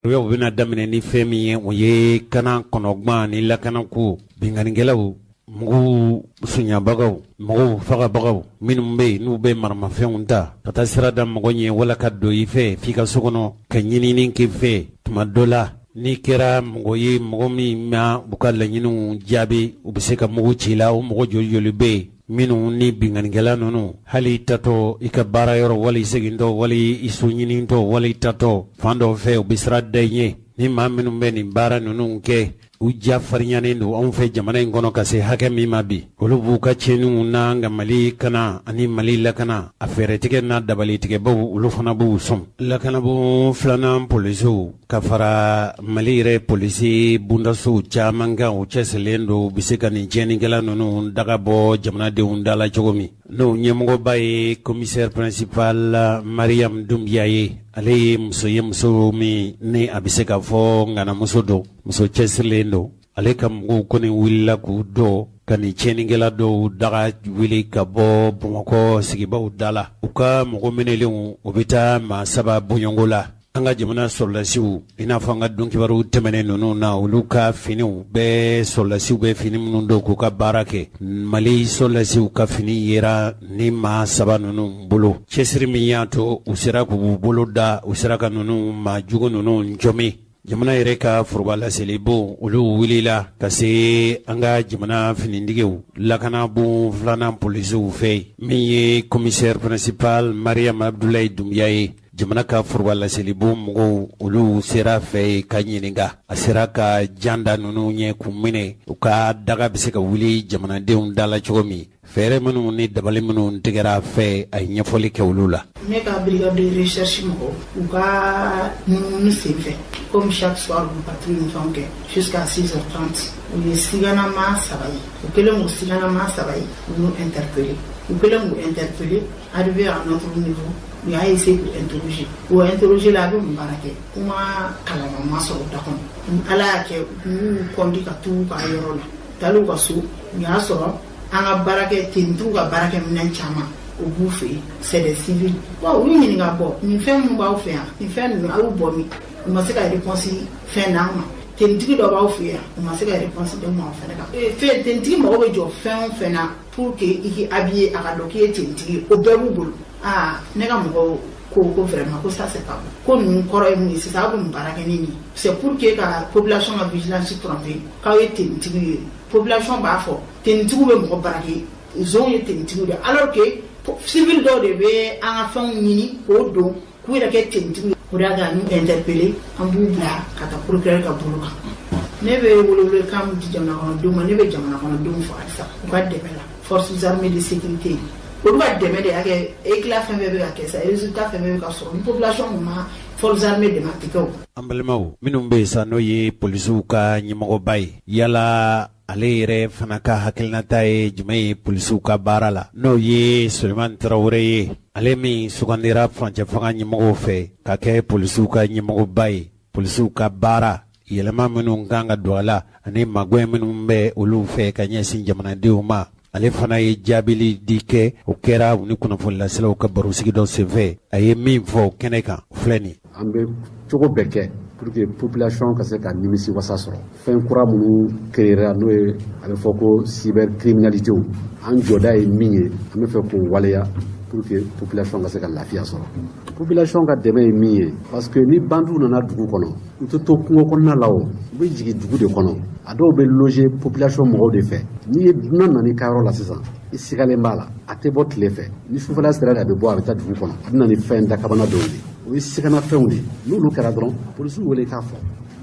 Kibaruyaw bɛna daminɛ ni fɛn min ye, o ye kana kɔnɔgwan ni lakanako binkannikɛlaw, mugu sonyabagaw, mɔgɔw fagabagaw minnu bɛ yen n'u bɛ maramafɛnw ta ka taa sira da mɔgɔ ɲɛ wala ka don i fɛ f'i ka so kɔnɔ ka ɲinini k'i fɛ. Tuma dɔ la, n'i kɛra mɔgɔ ye, mɔgɔ min ma u ka laɲiniw jaabi, u bɛ se ka mugu ci i la. O mɔgɔ joli joli bɛ yen minnu ni binkannikɛla ninnu, hali i taatɔ i ka baara yɔrɔ, wali i segintɔ, wali i so ɲinintɔ, wali i taatɔ fan dɔ fɛ, u bɛ sira da i ɲɛ. Ni maa minnu bɛ nin baara ninnu kɛ, u ja farinyanen don anw fɛ jamana in kɔnɔ ka se hakɛ min ma bi, olu b'u ka tiɲɛniw n'an ka Mali kana ani Mali lakana a fɛɛrɛtigɛ n'a dabalitigɛbaw, olu fana b'u sɔn. Lakanabon filanan polisiw ka fara Mali yɛrɛ polisi bondasow caman kan, u cɛsirilen don u bɛ se ka nin tiɲɛnikɛla ninnu daga bɔ jamanadenw da la cogo min, n'o ɲɛmɔgɔba ye commissaire principal Mariam Dunbiya ye. Ale ye muso ye, muso min ni a bɛ se k'a fɔ ŋanamuso don, muso cɛsirilen don. Ale ka mɔgɔw kɔni wulila k'u dɔ ka nin tiɲɛnikɛla dɔw daga wuli ka bɔ Bamakɔ sigibaw da la. U ka mɔgɔ minɛlenw, o bɛ taa maa 3 bɔɲɔgɔnko la. An ka jamana sɔrɔdasiw, i n'a fɔ an ka donkibaru tɛmɛnen ninnu na, olu ka finiw bɛɛ, sɔrɔdasiw bɛ fini minnu don k'u ka baara kɛ, Mali sɔrɔdasiw ka fini yera ni maa 3 ninnu bolo. Cɛsiri min y'a to u sera k'u bolo da, u sera ka ninnu maa jugu ninnu jɔmi. Jamana yɛrɛ ka foroba laselibon, olu wulila ka se an ka jamana finitigiw lakanabon filanan polisiw fɛ, min ye commissaire principal Mariam Abdoulaye Dunbiya ye. Jamana ka foroba laselibon mɔgɔw, olu sera fɛ yen ka ɲininka. A sera ka jan da ninnu ɲɛ k'u minɛ, u ka daga bɛ se ka wuli jamanadenw da la cogo min. Fɛɛrɛ minnu ni dabali minnu tigɛra a fɛ, a ye ɲɛfɔli kɛ olu la. Ne ka brigade de recherche mɔgɔw, u ka ŋunuŋunu senfɛ, comme chaque soir u bɛ patrouille ni fɛnw kɛ jusqu'à 6h30, u ye siganama 3 ye. U kɛlen k'u siganama 3 ye, u y'u interpellé. U kɛlen k'u interpellé, arrivé à notre niveau, u y'a essayé k'u interroger. U interroger la, a bɛ mun baara kɛ? Kuma kalama ma sɔrɔ u da kɔnɔ. Ala y'a kɛ, u y'u conduit ka t'u ka yɔrɔ la. U taalen u ka so, u y'a sɔrɔ an ka baarakɛ tenitigiw ka baarakɛ minɛn caman o b'u fɛ yen, c'est des civils. Bon, u y'u ɲininka, bɔ nin fɛn minnu b'aw fɛ yan, nin fɛn ninnu, a y'u bɔ min? U ma se ka réponse fɛn d'an ma. Tenitigi dɔ b'aw fɛ yan, u ma se ka réponse d'an ma o fɛnɛ kan. Fɛn tenitigi mago bɛ jɔ fɛn o fɛn na pour que i k'i habiller, a ka dɔn k'i ye tenitigi ye, o bɛɛ b'u bolo. Aa, ne ka mɔgɔw ko ko vraiment ko ça c'est pas bon, ko ninnu kɔrɔ ye mun ye sisan? Aw bɛ mun baara kɛ ni nin ye? C'est pour que ka population ka vigilance tromper k'aw ye tenitigi ye. Population b'a fɔ tenitigiw bɛ mɔgɔ braquer, zonw ye tenitigiw de, alors que civil dɔw de bɛ an ka fɛnw ɲini k'o don k'u yɛrɛ kɛ tenitigiw ye. O de y'a to an y'u interpellé, an b'u bila ka taa procureur ka bolo kan. Ne bɛ welewelekan min di jamana kɔnɔdenw ma, ne bɛ jamana kɔnɔdenw fo halisa u ka dɛmɛ la. Forces armées de sécurité, olu ka dɛmɛ de y'a kɛ éclat fɛn fɛn bɛ ka kɛ sa, résultat fɛn fɛn bɛ ka sɔrɔ. Ni population ma forces armées dɛmɛ, a tɛ kɛ o. An balimaw minnu bɛ yen sa, n'o ye polisiw ka ɲɛmɔgɔba ye, yala ale yɛrɛ fana ka hakilinata ye jumɛn ye polisiw ka baara la, n'o ye Sulemani Tarawele ye, ale min sugandira furancɛ fanga ɲɛmɔgɔw fɛ ka kɛ polisiw ka ɲɛmɔgɔba ye, polisiw ka baara yɛlɛma minnu kan ka don a la ani magɛn minnu bɛ olu fɛ ka ɲɛsin jamanadenw ma, ale fana ye jaabili di kɛ. O kɛra u ni kunnafonilaselaw ka barosigi dɔ senfɛ. A ye min fɔ o kɛnɛ kan, filɛ nin. An bɛ cogo bɛɛ kɛ pour que population ka se ka nimisi wasa sɔrɔ. Fɛn kura minnu créera, n'o ye a bɛ fɔ ko cybercriminalité, an jɔda ye min ye, an bɛ fɛ k'o waleya pour que population ka se ka lafiya sɔrɔ. Population ka dɛmɛ ye min ye, parce que ni bandiw nana dugu kɔnɔ, u tɛ to kungo kɔnɔna la, o u bɛ jigin dugu de kɔnɔ. A dɔw bɛ loger population mɔgɔw de fɛ. N'i ye dunan nana i ka yɔrɔ la sisan, i sigalen b'a la, a tɛ bɔ tile fɛ. Ni sufɛla sera de, a bɛ bɔ, a bɛ taa dugu kɔnɔ, a bɛ na ni fɛn dakabana dɔw ye, o ye siganafɛnw de ye. N'olu kɛra dɔrɔn, polisiw wele k'a fɔ.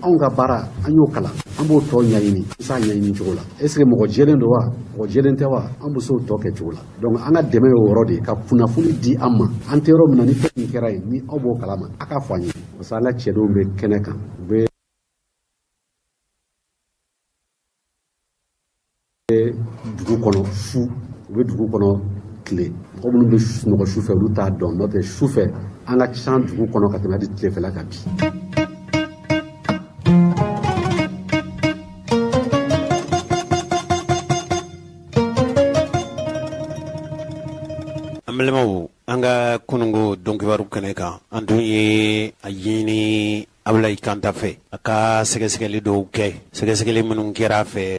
Anw ka baara, an y'o kalan, an b'o tɔ ɲɛɲini s'a ɲɛɲini cogo la. Est ce que mɔgɔ jɛlen don wa, mɔgɔ jɛlen tɛ wa, an bɛ se o tɔ kɛ cogo la. Donc an ka dɛmɛ ye o yɔrɔ de ye, ka kunnafoni di an ma. An tɛ yɔrɔ min na, ni fɛn min kɛra yen, ni aw b'o kalama, a k'a fɔ an ye, parce que an ka cɛdenw bɛ kɛnɛ kan, u bɛ dugu kɔnɔ su, u bɛ dugu kɔnɔ tile. Mɔgɔ minnu bɛ sunɔgɔ su fɛ, olu t'a dɔn. N'o tɛ, su fɛ an ka ca dugu kɔnɔ ka tɛmɛ hali tilefɛla kan bi. An balimaw, an ka kununko donkibaru kɛnɛ kan, an tun ye a ɲini Abulayi Kanta fɛ a ka sɛgɛsɛgɛli dɔw kɛ, sɛgɛsɛgɛli minnu kɛra a fɛ.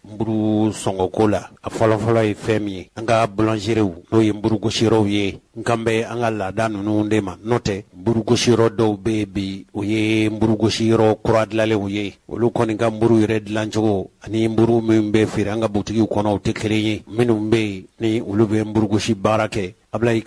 Nburu sɔngɔko la, a fɔlɔfɔlɔ ye fɛn min ye, an ka bulanzeriw, n'o ye nburugosiyɔrɔw ye, n kan bɛ an ka laada ninnu de ma. N'o tɛ, nburugosiyɔrɔ dɔw bɛ yen bi, o ye nburugosiyɔrɔ kura dilalenw ye. Olu kɔni ka nburu yɛrɛ dilancogo ani nburu min bɛ feere an ka butigiw kɔnɔ, o tɛ kelen ye. Minnu bɛ yen ni olu bɛ nburugosi baara kɛ, Abulayi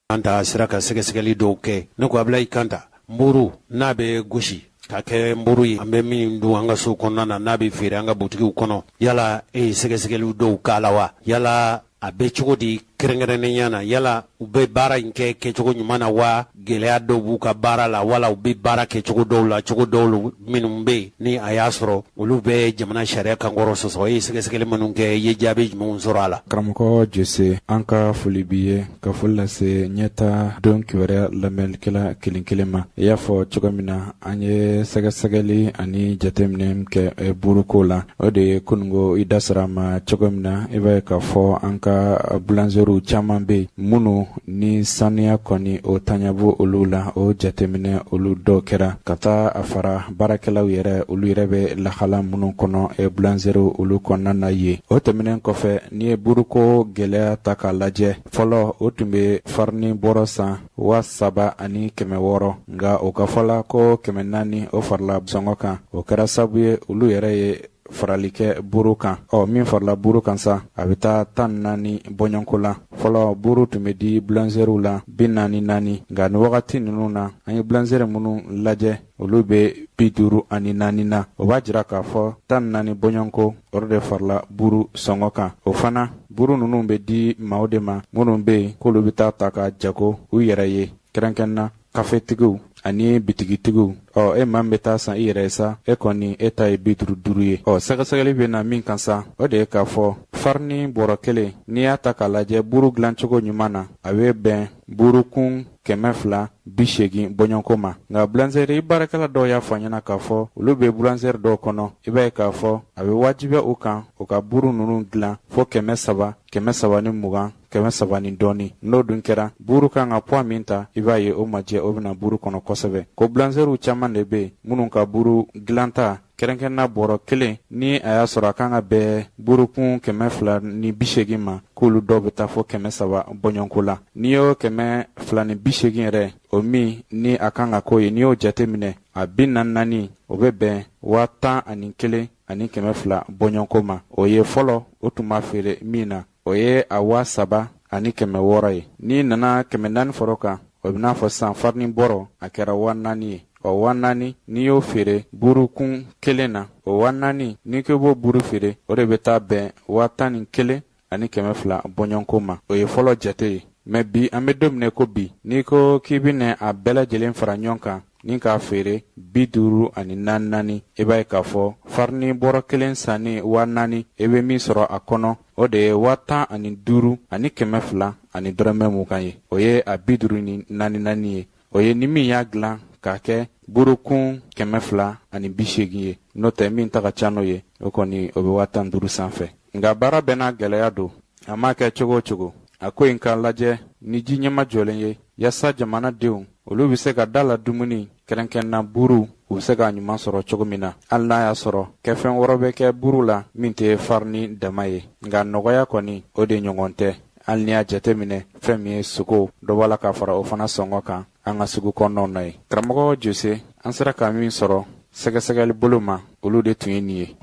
Kanta sera ka sɛgɛsɛgɛli dɔw kɛ. Ne ko Abulayi Kanta, nburu n'a bɛ gosi ka kɛ nburu ye, an bɛ min dun an ka so kɔnɔna na, n'a bɛ feere an ka butigiw kɔnɔ, yala e ye sɛgɛsɛgɛliw dɔw k'a la wa? Yala a bɛ cogo di kɛrɛnkɛrɛnnenya na? Yala u bɛ baara in kɛ kɛcogo ɲuman na wa? Gɛlɛya dɔw b'u ka baara la, wala u bɛ baara kɛ cogo dɔw la, cogo dɔw minnu bɛ yen ni a y'a sɔrɔ olu bɛ jamana sariya kankɔrɔ sɔsɔ? E ye sɛgɛsɛgɛli minnu kɛ, i ye jaabi jumɛnw sɔrɔ a la? Karamɔgɔ Jose, an ka foli b'i ye, ka foli lase ɲɛta don kibaruya lamɛnnikɛla kelen kelen ma. I y'a fɔ cogo min na, an ye sɛgɛsɛgɛli ani jateminɛ kɛ buruko la, o de ye kununko i da sera a ma cogo min na. I b'a ye k'a fɔ an ka bulanzeriw caman bɛ yen minnu ni saniya kɔni o tanya b'o olu la. O jateminɛ olu dɔw kɛra ka taa a fara baarakɛlaw yɛrɛ, olu yɛrɛ bɛ lahala minnu kɔnɔ bulanzeriw olu kɔnɔna na yen. O tɛmɛnen kɔfɛ, n'i ye buruko gɛlɛya ta k'a lajɛ, fɔlɔ o tun bɛ farini bɔrɔ san 3600, nka o ka fɔ la ko 400 o farala sɔngɔ kan. O kɛra sababu ye olu yɛrɛ ye farali kɛ buru kan. Ɔ min farala buru kan sa, a bɛ taa 14 bɔɲɔgɔnko la. Fɔlɔ buru tun bɛ di bulanzeriw la 44, nka nin wagati ninnu na, an ye bulanzeri minnu lajɛ, olu bɛ 54 na. O b'a jira k'a fɔ 14 bɔɲɔgɔnko o de farala buru sɔngɔ kan. O fana buru ninnu bɛ di maaw de ma minnu bɛ yen k'olu bɛ taa ta ka jago u yɛrɛ ye, kɛrɛnkɛrɛnna kafetigiw ani bitigitigiw. Ɔ e maa min bɛ taa san i yɛrɛ ye sa, e kɔni e ta ye 55 ye. Ɔ sɛgɛsɛgɛli bɛ na min kan sa, o de ye k'a fɔ farini bɔrɔ kelen, n'i y'a ta k'a lajɛ buru dilancogo ɲuman na, a bɛ bɛn burukun 280 bɔɲɔgɔnko ma. Nka bulanzeri baarakɛla dɔw y'a fɔ an ɲɛna k'a fɔ olu bɛ bulanzeri dɔw kɔnɔ, i b'a ye k'a fɔ a bɛ wajibiya u kan u ka buru ninnu dilan fo 300, 320, 300 ni dɔɔni. N'o dun kɛra, buru kan ka poids min ta, i b'a ye o majɛ o bɛna buru kɔnɔ kosɛbɛ. Ko bulanzeriw caman de bɛ yen minnu ka buru dilanta, kɛrɛnkɛrɛnna bɔrɔ kelen, ni a y'a sɔrɔ a kan ka bɛn burukun 280 ma, k'olu dɔw bɛ taa fo 300 bɔɲɔgɔnko la. N'i y'o 280 yɛrɛ, o min ni a kan ka k'o ye, n'i y'o jateminɛ, a 44, o bɛ bɛn 11,200 bɔɲɔgɔnko ma. O ye fɔlɔ o tun b'a feere min na, o ye a 3600 ye. N'i nana 400 far'o kan, o bɛ n'a fɔ san farini bɔrɔ a kɛra 4000 ye. Ɔ 4000, n'i y'o feere burukun kelen na, o 4000, n'i ko i b'o buru feere, o de bɛ taa bɛn 11,200 bɔɲɔgɔnko ma. O ye fɔlɔ jate ye. Mɛ bi, an bɛ don min na ko bi, n'i ko k'i bɛna a bɛɛ lajɛlen fara ɲɔgɔn kan ni k'a feere 54 naani, i b'a ye k'a fɔ farini bɔrɔ kelen sanni 4000, i bɛ min sɔrɔ a kɔnɔ, o de ye 15,200 ani dɔrɔmɛ 20 ye. O ye a 54 naani ye. O ye ni min y'a dilan k'a kɛ burukun 280 ye. N'o tɛ, min ta ka ca n'o ye, o kɔni o bɛ 15,000 sanfɛ. Nka baara bɛɛ n'a gɛlɛya don. A m'a kɛ cogo o cogo, a ko in ka lajɛ ni ji ɲɛmajɔlen ye, yaasa jamanadenw olu bɛ se ka da la dumuni, kɛrɛnkɛrɛnna buru, u bɛ se k'a ɲuman sɔrɔ cogo min na, hali n'a y'a sɔrɔ kɛfɛn wɛrɛ bɛ kɛ buru la min tɛ farini dama ye. Nka nɔgɔya kɔni, o de ɲɔgɔn tɛ. Hali n'i y'a jateminɛ, fɛn min ye sogo, dɔ b'a la ka fara o fana sɔngɔ kan an ka sugu kɔnɔnaw na ye. Karamɔgɔ Jose, an sera ka min sɔrɔ sɛgɛsɛgɛli bolo ma, olu de tun ye nin ye.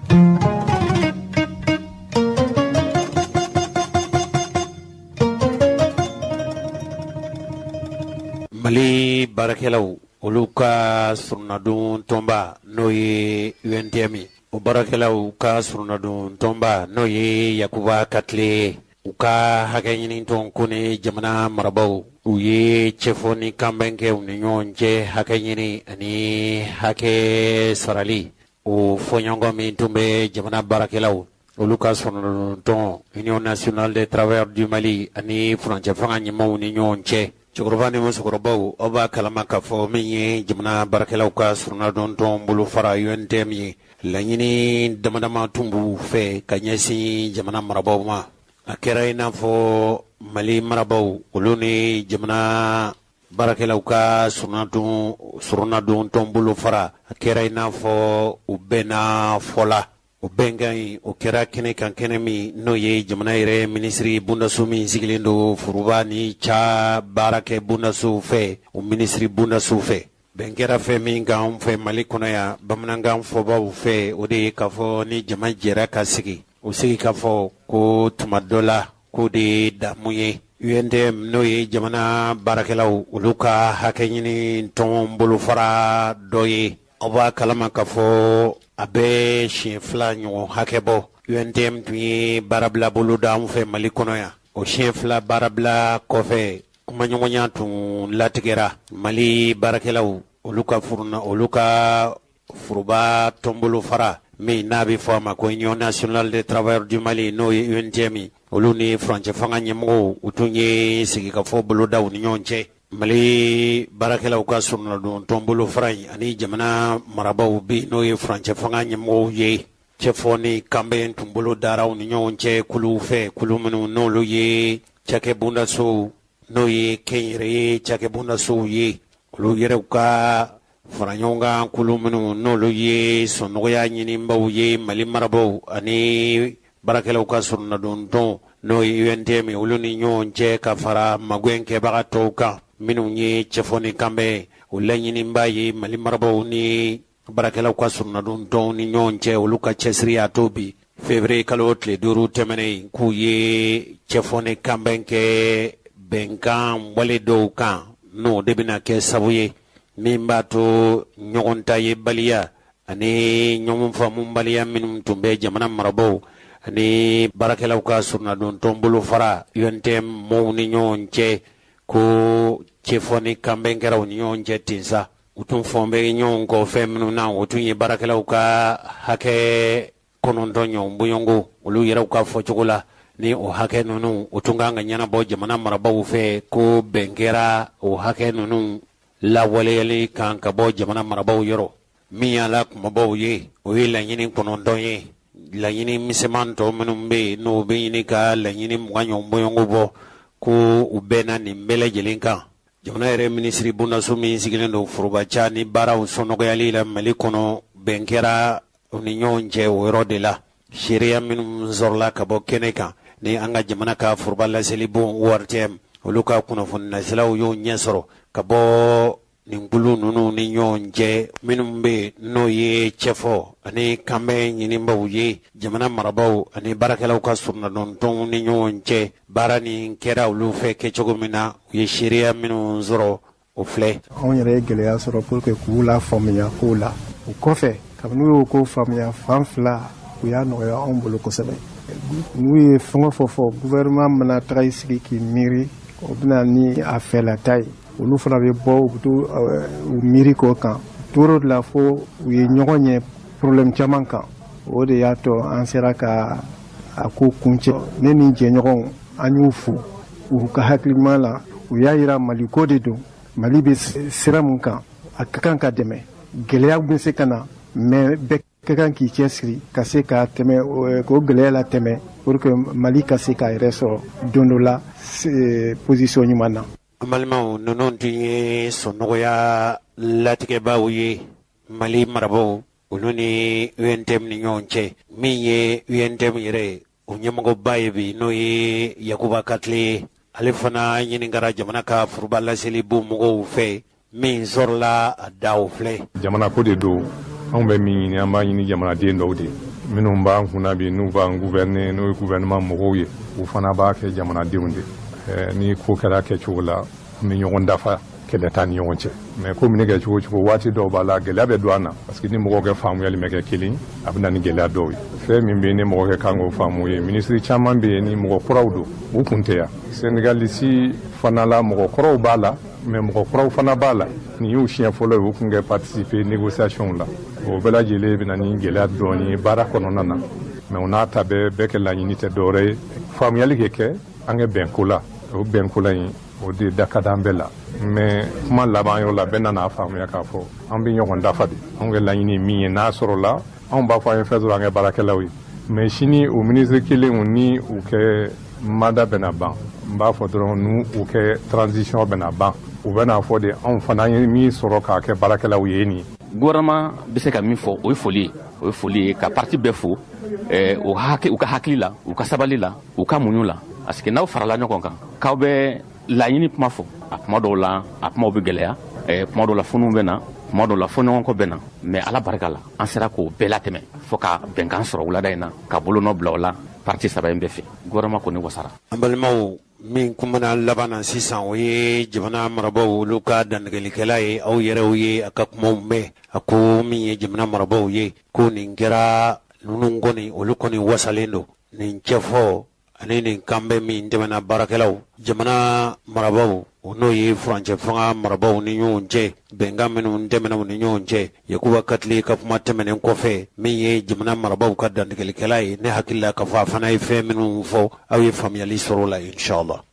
Mali baarakɛlaw olu ka soronadon tɔnba, n'o ye UNTM ye, o baarakɛlaw ka soronadon tɔnba, n'o ye Yakuba ka tile ye, u ka hakɛ ɲini tɔn ko ni jamana marabaaw u ye cɛfɔ ni kanbɛn kɛ u ni ɲɔgɔn cɛ, hakɛ ɲini ani hakɛ sarali, o fɔɲɔgɔnkɔ min tun bɛ jamana baarakɛlaw olu ka soronadon Union nationale des travailleurs du Mali ani furancɛ fanga ɲɛmaaw ni ɲɔgɔn cɛ. Cɛkɔrɔba ni musokɔrɔbaw, aw b'a kalama k'a fɔ min ye jamana baarakɛlaw ka soronadon tɔn bolofara UNTM ye, laɲini damadama tun b'u fɛ ka ɲɛsin jamana marabaaw ma. A kɛra i n'a fɔ Mali marabaaw olu ni jamana baarakɛlaw ka soronadon tɔn bolofara, a kɛra i n'a fɔ u bɛnna fɔ la. O bɛnkan in, o kɛra kɛnɛ kan, kɛnɛ min n'o ye jamana yɛrɛ minisiri bondaso min sigilen don foroba ni ca baarakɛ bondasow fɛ, o minisiri bondasow fɛ. Bɛn kɛra fɛn min kan anw fɛ Mali kɔnɔ yan, bamanankan fɔbaw fɛ, o de ye k'a fɔ ni jama jɛra ka sigi, o sigi k'a fɔ ko tuma dɔ la k'o de ye damu ye. UNTM, n'o ye jamana baarakɛlaw olu ka hakɛ ɲini tɔn bolofara dɔ ye, aw b'a kalama k'a fɔ a bɛ siɲɛ 2 ɲɔgɔn hakɛ bɔ, UNTM tun ye baarabila bolo da anw fɛ Mali kɔnɔ yan. O siɲɛ 2 baarabila kɔfɛ, kumaɲɔgɔnya tun latigɛra Mali baarakɛlaw olu ka furuna olu ka foroba tɔnbolofara min n'a bɛ fɔ a ma ko Union nationale des travailleurs du Mali, n'o ye UNTM, olu ni furancɛ fanga ɲɛmɔgɔw, u tun ye sigikafɔ boloda u ni ɲɔgɔn cɛ. Mali baarakɛlaw ka soronadon tɔnbolofara in ani jamana marabaaw bɛ, n'o ye furancɛ fanga ɲɛmɔgɔw ye, cɛfɔ ni kanbɛn tun bolo dara u ni ɲɔgɔn cɛ kuluw fɛ, kulu minnu n'olu ye cakɛ bondasow, n'o ye kɛnyɛrɛye cakɛ bondasow ye, olu yɛrɛw ka fara ɲɔgɔn kan, kulu minnu n'olu ye sɔnnɔgɔya ɲinibaw ye Mali marabaaw ani baarakɛlaw ka soronadon tɔn, n'o ye UNTM, olu ni ɲɔgɔn cɛ, ka fara magɛn kɛbaga tɔw kan minnu ye cɛfɔ ni kanbɛn. O laɲiniba ye Mali marabaaw ni baarakɛlaw ka soronadon tɔnw ni ɲɔgɔn cɛ, olu ka cɛsiri y'a to bi février kalo tile 5 tɛmɛnen, k'u ye cɛfɔ ni kanbɛn kɛ bɛnkan wale dɔw kan, n'o de bɛna kɛ sabu ye min b'a to ɲɔgɔn ta ye baliya ani ɲɔgɔn faamubaliya minnu tun bɛ jamana marabaaw ani baarakɛlaw ka soronadon tɔn bolofara UNTM mɔɔw ni ɲɔgɔn cɛ, ko cɛfɔ ni kanbɛn kɛra u ni ɲɔgɔn cɛ ten sa. U tun fɔn bɛ ɲɔgɔn kɔ fɛn minnu na, o tun ye baarakɛlaw ka hakɛ 9 ɲɔgɔn bonyɔngo, olu yɛrɛw ka fɔcogo la, ni o hakɛ ninnu o tun kan ka ɲɛnabɔ jamana marabaaw fɛ, ko bɛn kɛra o hakɛ ninnu lawaleyali kan ka bɔ jamana marabaaw yɔrɔ. Min y'a la kumabaw ye, o ye laɲini 9 ye. Laɲini misɛnman tɔ minnu bɛ yen, n'o bɛ ɲini ka laɲini 20 ɲɔgɔn bonyɔngo bɔ, ko u bɛnna nin bɛɛ lajɛlen kan. Jamana yɛrɛ minisiri bondaso min sigilen don forobaca ni baaraw sɔnɔgɔyali la Mali kɔnɔ, bɛn kɛra u ni ɲɔgɔn cɛ o yɔrɔ de la. Seereya minnu sɔrɔla ka bɔ kɛnɛ kan, ni an ka jamana ka foroba laseli bon ORTM olu ka kunnafoni nasilaw y'o ɲɛ sɔrɔ ka bɔ nin kulu ninnu ni ɲɔgɔn cɛ minnu bɛ yen, n'o ye cɛfɔ ani kanbɛn ɲinibaw ye jamana marabaaw ani baarakɛlaw ka soronadon ni ɲɔgɔn cɛ, baara nin kɛra olu fɛ kɛcogo min na, u ye seereya minnu sɔrɔ, o filɛ. Anw yɛrɛ ye gɛlɛya sɔrɔ pour que k'u la faamuya kow la. O kɔfɛ, kabini u y'o ko faamuya fan fila, u y'a nɔgɔya anw bolo kosɛbɛ. N'u ye fɛn o fɛn fɔ, gouvernement mana taga i sigi k'i miiri, o bɛna ni a fɛlata ye, olu fana bɛ bɔ, u bɛ to u miiri k'o kan. Toro de la fo u ye ɲɔgɔn ɲɛ problème caman kan. O de y'a to an sera ka a ko kuncɛ. Ne ni jɛɲɔgɔnw, an y'u fo u ka hakili ɲuman la. U y'a yira Mali ko de don, Mali bɛ sira mun kan, a ka kan ka dɛmɛ. Gɛlɛya bɛ se ka na, mais bɛɛ ka kan k'i cɛsiri ka se ka tɛmɛ k'o gɛlɛya la tɛmɛ pour que Mali ka se k'a yɛrɛ sɔrɔ don dɔ la position ɲuman na. An balimaw, ninnu tun ye sɔnɔgɔya latigɛbaw ye Mali marabaaw olu ni UNTM ni ɲɔgɔn cɛ. Min ye UNTM yɛrɛ ye, o ɲɛmɔgɔba ye bi, n'o ye Yakuba Katile ye, ale fana ɲininkara jamana ka foroba laseli bon mɔgɔw fɛ. Min sɔrɔla a da, o filɛ. Jamana ko de don. Anw bɛ min ɲini, an b'a ɲini jamanaden dɔw de minnu b'an kunna bi, n'u b'an gouverner, n'o ye gouvernement mɔgɔw ye, u fana b'a kɛ jamanadenw de. Ni ko kɛra kɛcogo la, an bɛ ɲɔgɔn dafa, kɛlɛ t'an ni ɲɔgɔn cɛ. Mais ko minɛ kɛ cogo cogo, waati dɔw b'a la, gɛlɛya bɛ don an na, parce que ni mɔgɔw kɛ faamuyali ma kɛ kelen, a bɛ na ni gɛlɛya dɔw ye. Fɛn min bɛ yen ni mɔgɔ kɛ kan k'o faamu ye, minisiri caman bɛ yen ni mɔgɔ kuraw don, u kun tɛ yan. Syndicaliste fana la, mɔgɔ kɔrɔw b'a la, mais mɔgɔ kuraw fana b'a la, nin y'u siɲɛ fɔlɔ ye u kun kɛ participer négociation la. O bɛɛ lajɛlen bɛ na ni gɛlɛya dɔɔni ye baara kɔnɔna na. Mais o n'a ta bɛɛ, bɛɛ kɛ laɲini tɛ dɔwɛrɛ ye, faamuyali kɛ kɛ, an kɛ bɛn ko la. O bɛn ko la in, o de da ka d'an bɛɛ la. Mais kuma laban yɔrɔ la, bɛɛ nana faamuya k'a fɔ an bɛ ɲɔgɔn dafa de. Anw kɛ laɲini min ye, n'a sɔrɔla, anw b'a fɔ an ye fɛn sɔrɔ, an kɛ baarakɛlaw ye. Mais sini, o minisiri kelenw ni u kɛ Mandat bɛna ban, n b'a fɔ dɔrɔn n'u u kɛ transition bɛna ban, u bɛna fɔ de anw fana ye min sɔrɔ k'a kɛ baarakɛlaw ye nin. Gouvernement bɛ se ka min fɔ, o ye foli ye, o ye foli ye ka parti bɛɛ fo u ka hakili la, u ka sabali la, u ka muɲu la, parce que n'aw farala ɲɔgɔn kan k'aw bɛ laɲini kuma fɔ, a kuma dɔw la a kumaw bɛ gɛlɛya, kuma dɔw la funu bɛ na, kuma dɔw la fɔɲɔgɔnkɔ bɛ na, mais Ala barika la an sera k'o bɛɛ latɛmɛ fo ka bɛnkan sɔrɔ wulada in na, ka bolonɔ bila o la parti saba in bɛɛ fɛ. Gouvernement kɔni wasara. An balimaw, min kumana laban na sisan, o ye jamana marabaaw olu ka dantigɛlikɛla ye. Aw yɛrɛw ye a ka kumaw mɛn. A ko min ye jamana marabaaw ye, ko nin kɛra ninnu kɔni, olu kɔni wasalen don nin cɛfɔ ani nin kanbɛn min tɛmɛna baarakɛlaw, jamana marabaaw, n'o ye furancɛ fanga marabaaw ni ɲɔgɔn cɛ, bɛnkan minnu tɛmɛna u ni ɲɔgɔn cɛ. Yakuba Katile ka kuma tɛmɛnen kɔfɛ, min ye jamana marabaaw ka dantigɛlikɛla ye, ne hakili la k'a fɔ a fana ye fɛn minnu fɔ, aw ye faamuyali sɔrɔ o la, inshallah.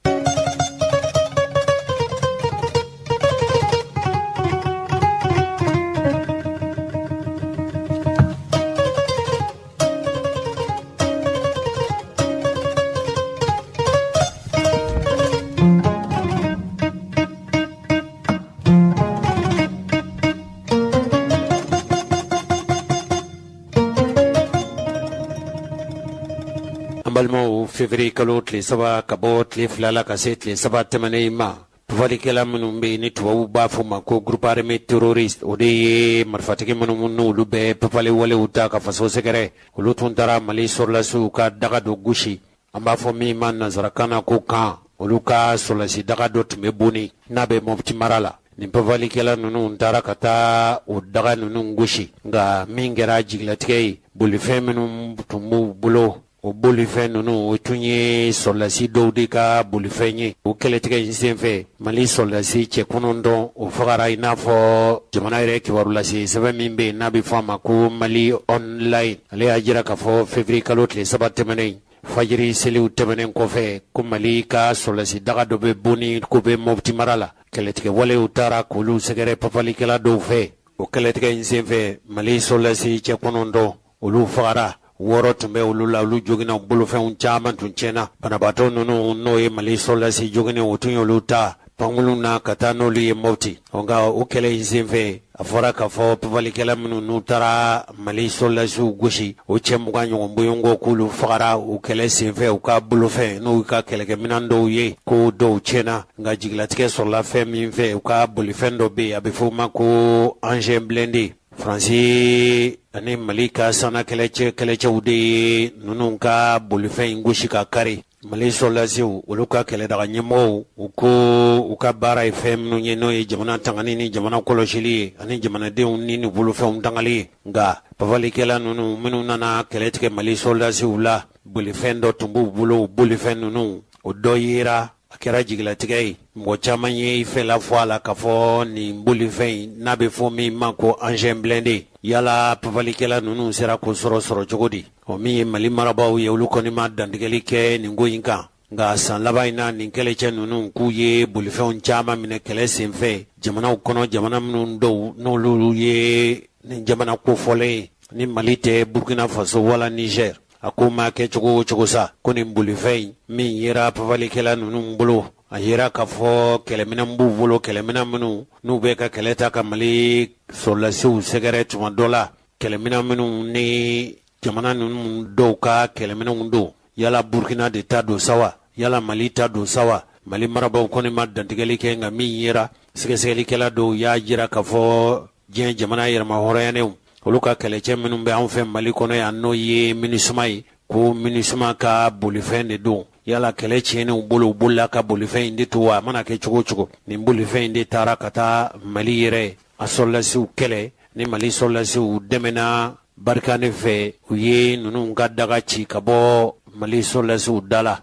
An balimaw, février kalo tile 3 ka bɔ tile 2 la ka se tile 3 tɛmɛnen in ma, papalikɛla minnu bɛ yen ni tubabuw b'a fɔ ma ko groupe armé terroriste, o de ye marifatigi minnu n'olu bɛ papali walew ta ka faso sɛgɛrɛ, olu tun taara Mali sɔrɔlasiw ka daga dɔ gosi, an b'a fɔ min ma nansarakan na ko camp. Olu ka sɔrɔlasi daga dɔ tun bɛ Boni, n'a bɛ Mɔpti mara la. Nin papalikɛla ninnu taara ka taa o daga ninnu gosi, nka min kɛra jigilatigɛ ye, bolifɛn minnu tun b'u bolo, o bolifɛn ninnu, o tun ye sɔrɔlasi dɔw de ka bolifɛn ye. O kɛlɛtigɛ in senfɛ, Mali sɔrɔlasi cɛ 9, o fagara, i n'a fɔ jamana yɛrɛ kibarulase sɛbɛn min bɛ yen n'a bɛ fɔ a ma ko Mali Online, ale y'a jira k'a fɔ février kalo tile 3 tɛmɛnen, fajiri seliw tɛmɛnen kɔfɛ, ko Mali ka sɔrɔlasi daga dɔ bɛ Boni, k'o bɛ Mɔpti mara la, kɛlɛtigɛ walew taara k'olu sɛgɛrɛ papalikɛla dɔw fɛ. O kɛlɛtigɛ in senfɛ, Mali sɔrɔlasi cɛ 9, olu fagara, 6 tun bɛ olu la, olu joginna, bolofɛnw caman tun tiɲɛna. Banabaatɔ ninnu, n'o ye Mali sɔrɔlasi joginnen, o tun y'olu ta pankurun na ka taa n'olu ye Mɔpti. Nka o kɛlɛ in senfɛ, a fɔra k'a fɔ papalikɛla minnu n'u taara Mali sɔrɔlasiw gosi, o cɛ 20 ɲɔgɔn bɔɲɔgɔnko, k'olu fagara o kɛlɛ senfɛ, u ka bolofɛn n'u ka kɛlɛkɛminɛn dɔw ye, ko dɔw tiɲɛna. Nka jigilatigɛ sɔrɔla fɛn min fɛ, u ka bolifɛn dɔ bɛ yen, a bɛ fɔ o ma ko engin blindé. Faransi ani Mali ka sanna kɛlɛcɛw de ye ninnu ka bolifɛn in gosi ka kari. Mali sɔrɔlasiw, olu ka kɛlɛdaga ɲɛmɔgɔw, u ko u ka baara ye fɛn minnu ye, n'o ye jamana tangani ni jamana kɔlɔsili ye ani jamanadenw ni ni bolofɛnw tangali ye. Nka papalikɛla ninnu minnu nana kɛlɛ tigɛ Mali sɔrɔlasiw la, bolifɛn dɔ tun b'u bolo. Bolifɛn ninnu, o dɔ yera, a kɛra jigilatigɛ ye. Mɔgɔ caman ye i fɛla fɔ a la k'a fɔ nin bolifɛn in n'a bɛ fɔ min ma ko engin blindé, yala papalikɛla ninnu sera k'o sɔrɔ cogo di? O min ye Mali marabaaw ye, olu kɔni ma dantigɛli kɛ nin ko in kan. Nka san laban in na, nin kɛlɛcɛ ninnu k'u ye bolifɛnw caman minɛ kɛlɛ senfɛ jamanaw kɔnɔ, jamana minnu dɔw n'olu ye nin jamana kofɔlen ye, ni Mali tɛ, Burkina Faso wala Niger. A ko ma kɛ cogo o cogo sa, ko nin bolifɛn in min yera papalikɛla ninnu bolo, a yera k'a fɔ kɛlɛminɛn b'u bolo, kɛlɛminɛn minnu n'u bɛ ka kɛlɛ ta ka Mali sɔrɔlasiw sɛgɛrɛ tuma dɔ la, kɛlɛminɛn minnu ni jamana ninnu dɔw ka kɛlɛminɛnw don. Yala Burkina de ta don sa wa, yala Mali ta don sa wa? Mali marabaaw kɔni ma dantigɛli kɛ, nka min yera, sɛgɛsɛgɛlikɛla dɔw y'a jira k'a fɔ diɲɛ jamana yɛrɛmahɔrɔnyanenw, olu ka kɛlɛcɛ minnu bɛ anw fɛ Mali kɔnɔ yan, n'o ye MINUSMA ye, ko MINUSMA ka bolifɛn de don. Yala kɛlɛ tiɲɛnenw bolo, u bolila ka bolifɛn in de to wa? A mana kɛ cogo o cogo, nin bolifɛn in de taara ka taa Mali yɛrɛ a sɔrɔlasiw kɛlɛ, ni Mali sɔrɔlasiw dɛmɛna Barkhane fɛ, u ye ninnu ka daga ci ka bɔ Mali sɔrɔlasiw da la.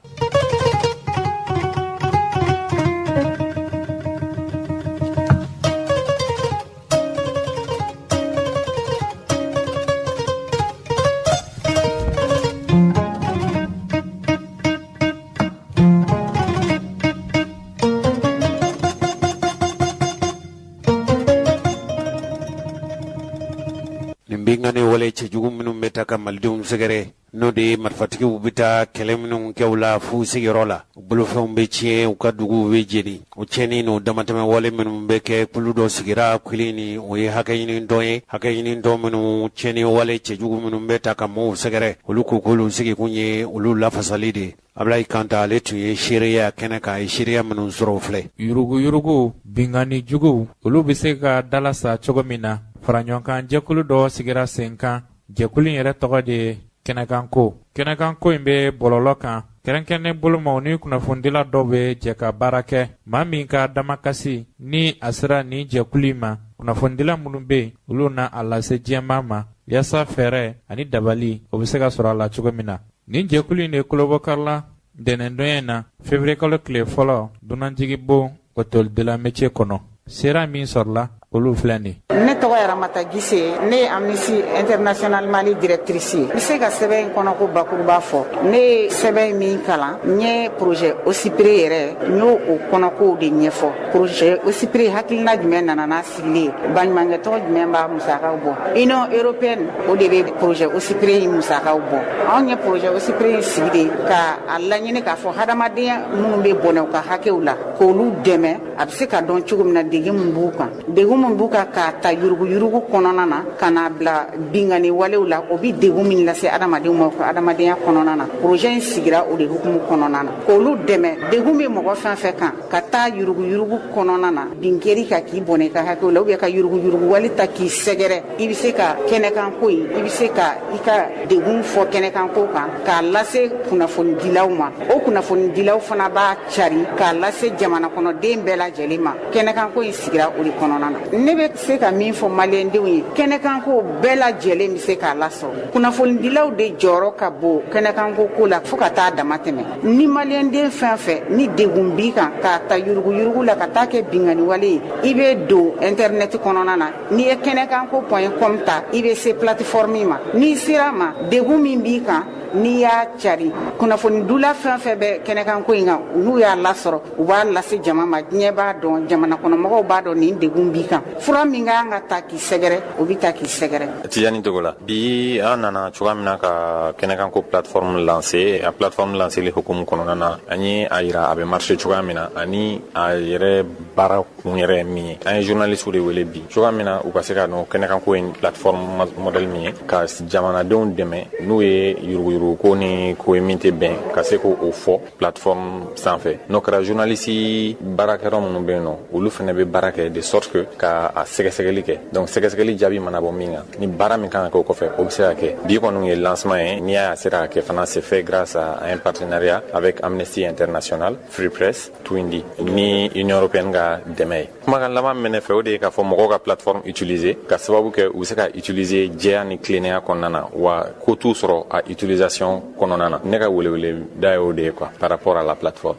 Nin binkanni Binkanni wale cɛjugu minnu bɛ taa ka malidenw sɛgɛrɛ, n'o de ye marifatigiw bɛ taa kɛlɛ minnu kɛ u la f'u sigiyɔrɔ la, u bolofɛnw bɛ tiɲɛ, u ka duguw bɛ jeni. O tiɲɛni n'o damatɛmɛ wale minnu bɛ kɛ, kulu dɔ sigira kulu ni o ye hakɛɲinitɔn ye. Hakɛɲinitɔn minnu tiɲɛni wale cɛjugu minnu bɛ taa ka mɔgɔw sɛgɛrɛ, olu ko k'olu sigikun ye olu lafasali de ye. Abulayi Kante, ale tun ye seereya kɛnɛ kan, a ye seereya minnu sɔrɔ o filɛ. Yuruguyurugu, binkanni juguw, olu bɛ se ka dalasa cogo min na, faraɲɔgɔnkan jɛkulu dɔ sigira sen kan. Jɛkulu in yɛrɛ tɔgɔ de ye kɛnɛkanko. Kɛnɛkanko in bɛ bɔlɔlɔ kan, kɛrɛnkɛrɛnnen bolomaw ni kunnafonidila dɔw bɛ jɛ ka baara kɛ. Maa min ka damakasi ni a sera nin jɛkulu in ma, kunnafonidila minnu bɛ yen, olu na a lase diɲɛmaa ma, yaasa fɛɛrɛ ani dabali o bɛ se ka sɔrɔ a la cogo min na. Nin jɛkulu in de kolobɔkarila ntɛnɛndonya in na, février kalo tile fɔlɔ, dunanjigibon hôtel de l'amitié kɔnɔ. Sera min sɔrɔla, olu filɛ nin. Ne tɔgɔ ye Ramata Gise, ne ye Amnesty International Mali directrice ye. N bɛ se ka sɛbɛn in kɔnɔ ko bakuruba fɔ. Ne ye sɛbɛn in min kalan, n ye projet OSIPRE yɛrɛ, n y'o o kɔnɔkow de ɲɛfɔ. Projet OSIPRE hakilina jumɛn nana n'a sigilen ye, baɲumankɛtɔn jumɛn b'a musakaw bɔ? Union européenne o de bɛ projet OSIPRE in musakaw bɔ. Anw ye projet OSIPRE in sigi de ka a laɲini k'a fɔ hadamadenya minnu bɛ bɔnɛ u ka hakɛw la, k'olu dɛmɛ. A bɛ se ka dɔn cogo min na degun min b'u kan, degun min b'u kan k'a ta yuruguyurugu kɔnɔna na ka n'a bila binkanni walew la, o bɛ degun min lase adamadenw ma u ka adamadenya kɔnɔna na. Projet in sigira o de hukumu kɔnɔna na k'olu dɛmɛ. Degun bɛ mɔgɔ fɛn fɛn kan ka taa yuruguyurugu kɔnɔna na, bin kɛr'i kan k'i bɔnɛ i ka hakɛw la, ou bien ka yuruguyurugu wale ta k'i sɛgɛrɛ, i bɛ se ka kɛnɛkanko in, i bɛ se ka i ka degun fɔ kɛnɛkanko kan k'a lase kunnafonidilaw ma. O kunnafonidilaw fana b'a cari k'a lase jamana kɔnɔden bɛɛ lajɛlen ma. Kɛnɛkanko in sigira o de kɔnɔna na. Ne bɛ se ka min fɔ maliyɛndenw ye, kɛnɛkanko bɛɛ lajɛlen bɛ se k'a lasɔrɔ. Kunnafonidilaw de jɔyɔrɔ ka bon kɛnɛkanko ko la fo ka taa dama tɛmɛ. Ni maliyɛnden fɛn fɛn ni degun b'i kan k'a ta yuruguyurugu la ka taa kɛ binkanni wale ye, i bɛ don intɛrinɛti kɔnɔna na, n'i ye kɛnɛkanko point com ta, i bɛ se plateforme ma. N'i sera ma, degun min b'i kan, n'i y'a cari, kunnafonidila fɛn fɛn bɛ kɛnɛkanko in kan, n'u y'a lasɔrɔ, u b'a lase jama ma, diɲɛ b'a dɔn, jamana kɔnɔmɔgɔw b'a dɔn nin degun b'i kan. Fura min ka kan ka ta k'i sɛgɛrɛ, o bɛ ta k'i sɛgɛrɛ. Tijani Togola, bi an nana cogoya min na ka kɛnɛkanko plateforme lancer, a plateforme lanceli hukumu kɔnɔna na, an ye a yira a bɛ marcher cogoya min na ani a yɛrɛ baara kun yɛrɛ ye min ye. An ye journalistew de wele bi cogoya min na u ka se ka dɔn kɛnɛkanko ye plateforme modèle min ye ka jamanadenw dɛmɛ n'u ye yuruguyuruguko ni ko ye min tɛ bɛn, ka se k'o fɔ plateforme sanfɛ. N'o kɛra, journaliste baarakɛyɔrɔ minnu bɛ yen nɔ, olu fana bɛ baara kɛ de sorte que ka a sɛgɛsɛgɛli kɛ. Donc sɛgɛsɛgɛli jaabi mana bɔ min kan, ni baara min kan ka kɛ o kɔfɛ, o bɛ se ka kɛ. Bi kɔni ye lancement ye. N'i y'a sera ka kɛ fana, c'est fait grâce à un partenariat avec Amnesty International, Free Press, Twindi ni Union européenne ka dɛmɛ ye. Kumakan laban min bɛ ne fɛ, o de ye k'a fɔ mɔgɔw ka plateforme utiliser, ka sababu kɛ u bɛ se ka utiliser jɛya ni tilennenya kɔnɔna na, wa ko t'u sɔrɔ a utilisation kɔnɔna na. Ne ka welewele da ye o de ye quoi, par rapport à la plateforme.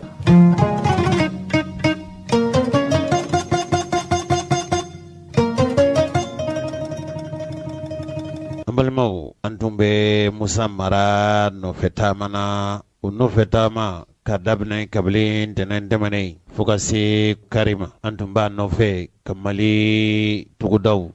An balimaw, an tun bɛ Musa Mara nɔfɛ taama na. O nɔfɛ taama ka daminɛ kabini ntɛnɛn tɛmɛnen fo ka se kari ma, an tun b'a nɔfɛ ka Mali togodaw,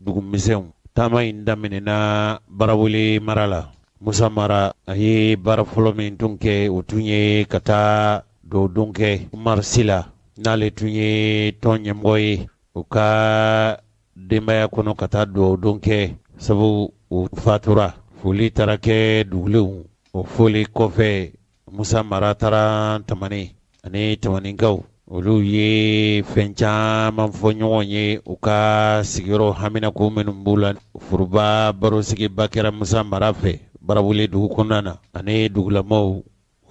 dugumisɛnw. Taama in daminɛna Barawele mara la. Musa Mara, a ye baara fɔlɔ min tun kɛ, o tun ye ka taa dugawudon kɛ Umar Sila, n'ale tun ye tɔn ɲɛmɔgɔ ye, o ka denbaya kɔnɔ, ka taa dugawudon kɛ sabu o fatura. Foli taara kɛ dugulenw. O foli kɔfɛ, Musa Mara taara Tamani ani Tamaninkaw. Olu ye fɛn caman fɔ ɲɔgɔn ye, u ka sigiyɔrɔ haminako minnu b'u la. Foroba barosigiba kɛra Musa Mara fɛ Barawele dugu kɔnɔna na ani dugulamɔgɔw.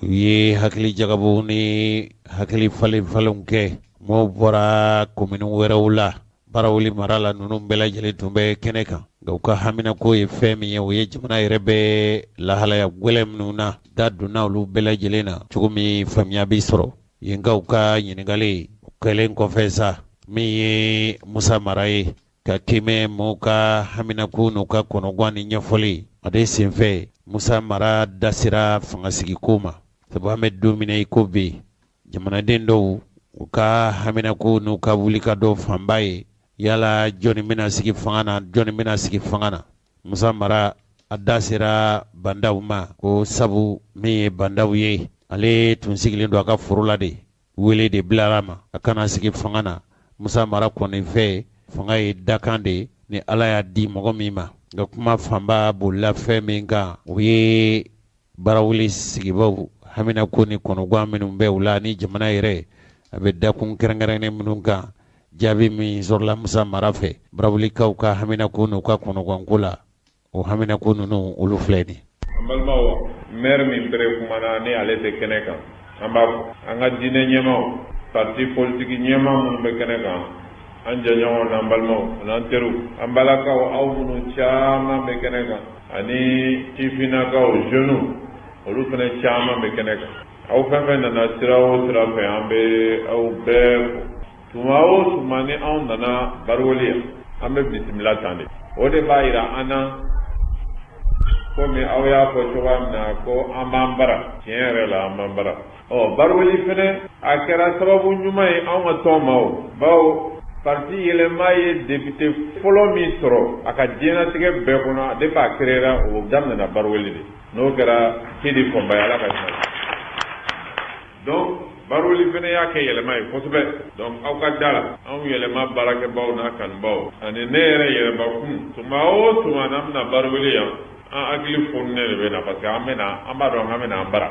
U ye hakili jagabɔw ni hakili falen falenw kɛ. Maaw bɔra komini wɛrɛw la Barawele mara la, ninnu bɛɛ lajɛlen tun bɛ kɛnɛ kan. Nka u ka haminako ye fɛn min ye, o ye jamana yɛrɛ bɛ lahalaya gɛlɛn minnu na. Da donna olu bɛɛ lajɛlen na cogo min faamuya bɛ sɔrɔ yenkaw ka ɲininkali kɛlen kɔfɛ sa, min ye Musa Mara ye ka kɛmɛ mɔgɔw ka haminako n'u ka kɔnɔgan ni ɲɛfɔli, a de senfɛ Musa Mara da sera fangasigiko ma, sabu an bɛ don min na i ko bi, jamanaden dɔw u ka haminako n'u ka wulikajɔ fanba ye yala jɔnni bɛna sigi fanga na, jɔnni bɛna sigi fanga na. Musa Mara a da sera Bandaw ma ko sabu min ye Bandaw ye, ale tun sigilen don a ka foro la de, wele de bilara a ma a ka na sigi fanga na. Musa Mara kɔni fɛ, fanga ye dakan de ye ni Ala y'a di mɔgɔ min ma. Nka kuma fanba bolila fɛn min kan, o ye Barawuli sigibaw haminako ni kɔnɔgwan minnu bɛ u la ni jamana yɛrɛ a bɛ dakun kɛrɛnkɛrɛnnen minnu kan. Jaabi min sɔrɔla Musa Mara fɛ Barawulikaw ka haminako n'u ka kɔnɔgwanko la, o haminako ninnu olu filɛ nin. An balimaw, maire min pere kumana ni ale tɛ kɛnɛ kan, an b'a fo. An ka diinɛ ɲɛmaaw, parti politique ɲɛmaa minnu bɛ kɛnɛ kan, an jɛɲɔgɔnw n'an balimaw an'an teriw, an balakaw, aw minnu caman bɛ kɛnɛ kan, ani sifinnakaw, jeunes, olu fana caman bɛ kɛnɛ kan. Aw fɛn fɛn nana sira o sira fɛ, an bɛ aw bɛɛ fo. Tuma o tuma ni anw nana Barawuli yan, an bɛ bisimila tan de. O de b'a jira an na komi aw y'a fɔ cogoya min na ko an b'an bara, tiɲɛ yɛrɛ la an b'an bara. Ɔ Barawuli fana a kɛra sababu ɲuman ye anw ka tɔn ma o, bawo parti Yɛlɛma ye député fɔlɔ min sɔrɔ a ka diɲɛlatigɛ bɛɛ kɔnɔ depuis a créera, o daminɛna Barawuli de. N'o kɛra Sidi Fɔnba ye, Ala ka hinɛ. Donc Barawuli fana y'a kɛ yɛlɛma ye kosɛbɛ. Donc aw ka da la, anw yɛlɛma baarakɛbaw n'a kanubaw ani ne yɛrɛ yɛrɛbakun, tuma o tuma n'an bɛna Barawuli yan, an hakili fununen de bɛ na, parce que an bɛna, an b'a dɔn k'an bɛna an bara.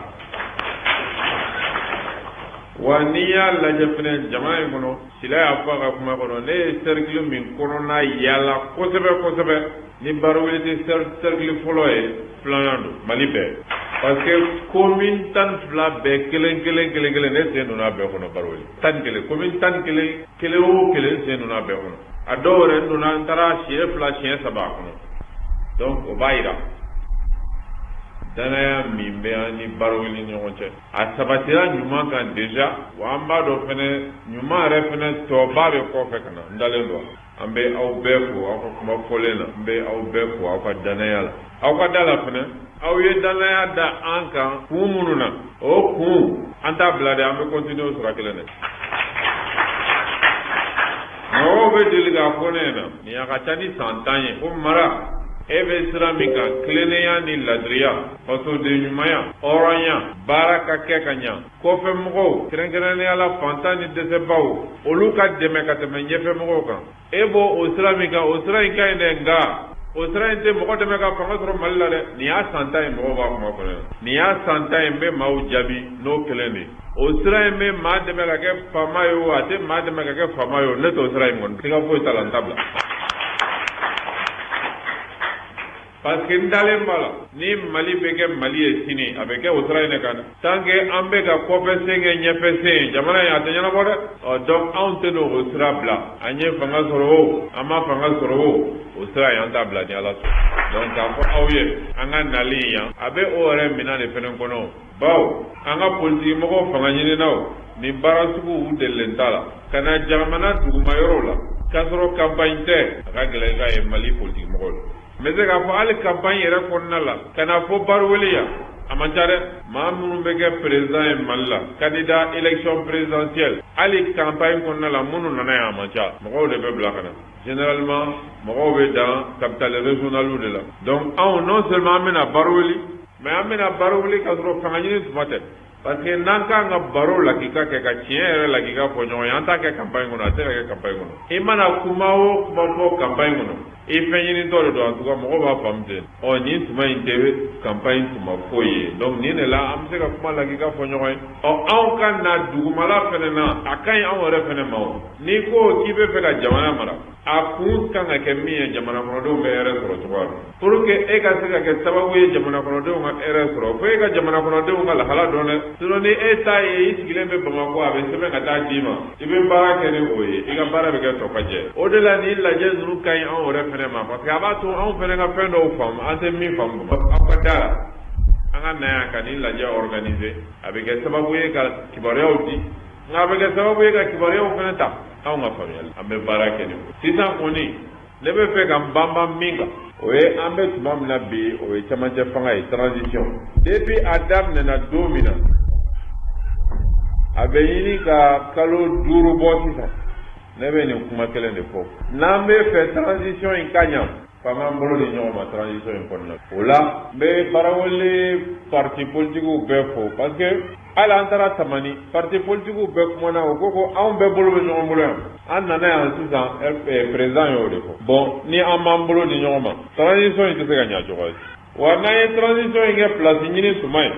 Wa n'i y'a lajɛ fɛnɛ jamana in kɔnɔ, Sila y'a fɔ a ka kuma kɔnɔ, ne ye cercle min kɔnɔna yaala kosɛbɛ kosɛbɛ, ni Barawuli tɛ cercle fɔlɔ ye, filanan don Mali bɛɛ, parce que commune 12 bɛɛ kelen kelen kelen kelen, ne sen donna a bɛɛ kɔnɔ. Barawuli 11, commune 11, kelen o kelen, sen donna a bɛɛ kɔnɔ. A dɔw yɛrɛ, n donna, n taara siɲɛ fila, siɲɛ saba a kɔnɔ. Donc o b'a yira danaya min bɛ an ni Barawuli ni ɲɔgɔn cɛ, a sabatira ɲuman kan déjà. Wa an b'a dɔn fɛnɛ, ɲuman yɛrɛ fɛnɛ tɔba bɛ kɔfɛ ka na. N dalen don. An bɛ aw bɛɛ fo aw ka kuma fɔlen na. N bɛ aw bɛɛ fo aw ka danaya la. Aw ka da la fɛnɛ, aw ye danaya da an kan kun minnu na, o kun an t'a bila dɛ, an bɛ continuer o sira kelen dɛ. Mɔgɔw bɛ deli k'a fɔ ne ɲɛna, nin a ka ca ni san 10 ye, ko Mara, e bɛ sira min kan, tilennenya ni ladiriya, fasoden ɲumanya, hɔrɔnya, baara ka kɛ ka ɲa, kɔfɛ mɔgɔw, kɛrɛnkɛrɛnnenya la fantan ni dɛsɛbaw, olu ka dɛmɛ ka tɛmɛ ɲɛfɛ mɔgɔw kan, e b'o o sira min kan, o sira in ka ɲi dɛ, nka o sira in tɛ mɔgɔ dɛmɛ ka fanga sɔrɔ Mali la dɛ. Nin y'a san 10 ye mɔgɔw b'a kuma fɔ ne ɲɛna. Nin y'a san 10 ye n bɛ maaw jaabi n'o kelen de ye. O sira in bɛ maa dɛmɛ ka kɛ faama ye o, a tɛ maa dɛmɛ ka kɛ faama ye o, ne t'o sira in kɔni, siga foyi t'a la, n t'a bila. Parce que n dalen b'a la, ni Mali bɛ kɛ Mali ye sini, a bɛ kɛ o sira in de kan dɛ. Tant que an bɛ ka kɔfɛ sen kɛ ɲɛfɛ sen ye, jamana in a tɛ ɲɛnabɔ dɛ. Ɔ donc anw tɛ n'o sira bila. An ye fanga sɔrɔ o, an ma fanga sɔrɔ o, o sira in an t'a bila ni Ala sɔnna. Donc k'a fɔ aw ye, an ka nali yan, a bɛ o yɛrɛ minɛn de fana kɔnɔ. Bawo an ka politiki mɔgɔw, fanga ɲininaw, nin baara sugu u delilen t'a la. Ka na jamana duguma yɔrɔw la k'a sɔrɔ campagne tɛ, a ka gɛlɛn i k'a ye Mali politiki mɔgɔw la. N bɛ se k'a fɔ hali campagne yɛrɛ kɔnɔna la, ka na fo Barawuli yan, a man ca dɛ. Maa minnu bɛ kɛ président ye Mali la, candidat élection présidentielle, hali campagne kɔnɔna la, minnu nana yan, a man ca. Mɔgɔw de bɛ bila ka na. Généralement mɔgɔw bɛ dan capitale régionale de la. Donc anw, non seulement an bɛna Barawuli, mais an bɛna Barawuli k'a sɔrɔ fanga ɲini tuma tɛ. Parce que n'an kan ka baro lakika kɛ, ka tiɲɛ yɛrɛ lakika fɔ ɲɔgɔn ye, an t'a kɛ campagne kɔnɔ, a tɛ ka kɛ campagne kɔnɔ. I mana kuma o kuma fɔ campagne kɔnɔ, i fɛn ɲinitɔ de don, en tout cas mɔgɔw b'a faamu ten. Ɔ nin tuma in tɛ campagne tuma foyi ye. Donc nin de la an bɛ se ka kuma lakika fɔ ɲɔgɔn ye. Ɔ anw ka na dugumala fɛnɛ na, a ka ɲi anw yɛrɛ fɛnɛ ma. O n'i ko k'i bɛ fɛ ka jamana mara, a kun kan ka kɛ min ye, jamana kɔnɔdenw bɛ hɛrɛ sɔrɔ cogoya min, pour que e ka se ka kɛ sababu ye jamana kɔnɔdenw ka hɛrɛ sɔrɔ, fo e ka jamana kɔnɔdenw ka lahala dɔn dɛ. Sinon ni e ta ye i sigilen bɛ Bamakɔ, a bɛ sɛbɛn ka taa d'i ma, i bɛ baara kɛ ni o ye, i ka baara bɛ kɛ tɔ ka jɛ. O de la nin lajɛ ninnu ka ɲi anw yɛrɛ fɛnɛ ma, parce que a b'a to anw fɛnɛ ka fɛn dɔw faamu an tɛ min faamu. Aw ka da la, an ka na yan ka nin lajɛ organiser, a bɛ kɛ sababu ye ka kibaruyaw di, nka a bɛ kɛ sababu ye ka kibaruyaw fɛnɛ ta anw ka faamuyali. An bɛ baara kɛ ni sisan kɔni, ne bɛ fɛ ka n banban min kan, o ye an bɛ tuma min na bi, o ye camancɛ fanga ye, transition. Depuis a daminɛna don min na, a bɛ ɲini ka kalo 5 bɔ sisan, ne bɛ nin kuma kelen de fɔ: n'an bɛ fɛ transition in ka ɲa. F'an k'an bolo di ɲɔgɔn ma transition in kɔnɔna o la. N bɛ Barawele parti politigiw bɛɛ fo, parce que hali an taara Tamani, parti politigiw bɛɛ kumana. O ko ko anw bɛɛ bolo bɛ ɲɔgɔn bolo yan. An nana yan sisan, président y'o de fɔ. Bon, ni an m'an bolo di ɲɔgɔn ma, transition in tɛ se ka ɲɛ cogo si. Wa n'an ye transition in kɛ place ɲini tuma ye,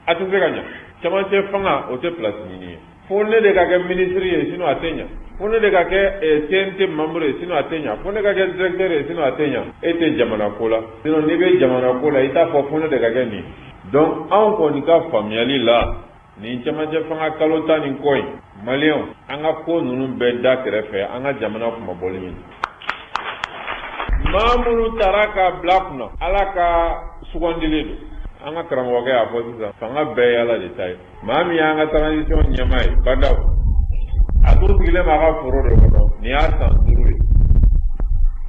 a tɛ se ka ɲɛ. Camancɛ fanga, o tɛ place ɲini ye. Fo ne de ka kɛ ministre ye, sinon a tɛ ɲɛ. Fo ne de ka kɛ CNT membre ye, sinon a tɛ ɲɛ. Fo ne ka kɛ directeur ye, sinon a tɛ ɲɛ. E tɛ jamana ko la. Sinon n'i bɛ jamana ko la, i t'a fɔ fo ne de ka kɛ nin. Donc anw kɔni ka faamuyali la, nin camancɛ fanga kalo 10 nin kɔ in, Maliyɛnw, an ka ko ninnu bɛɛ da kɛrɛfɛ, an ka jamana kunmabɔli ɲini. Maa minnu taara ka bila kunna, Ala ka sugandili don. An ka karamɔgɔkɛ y'a fɔ sisan, fanga bɛɛ ye Ala de ta ye. Maa min y'an ka transition ɲɛmaa ye, Bandaw, a tun sigilen b'a ka foro de kɔnɔ. Nin y'a san 5 ye.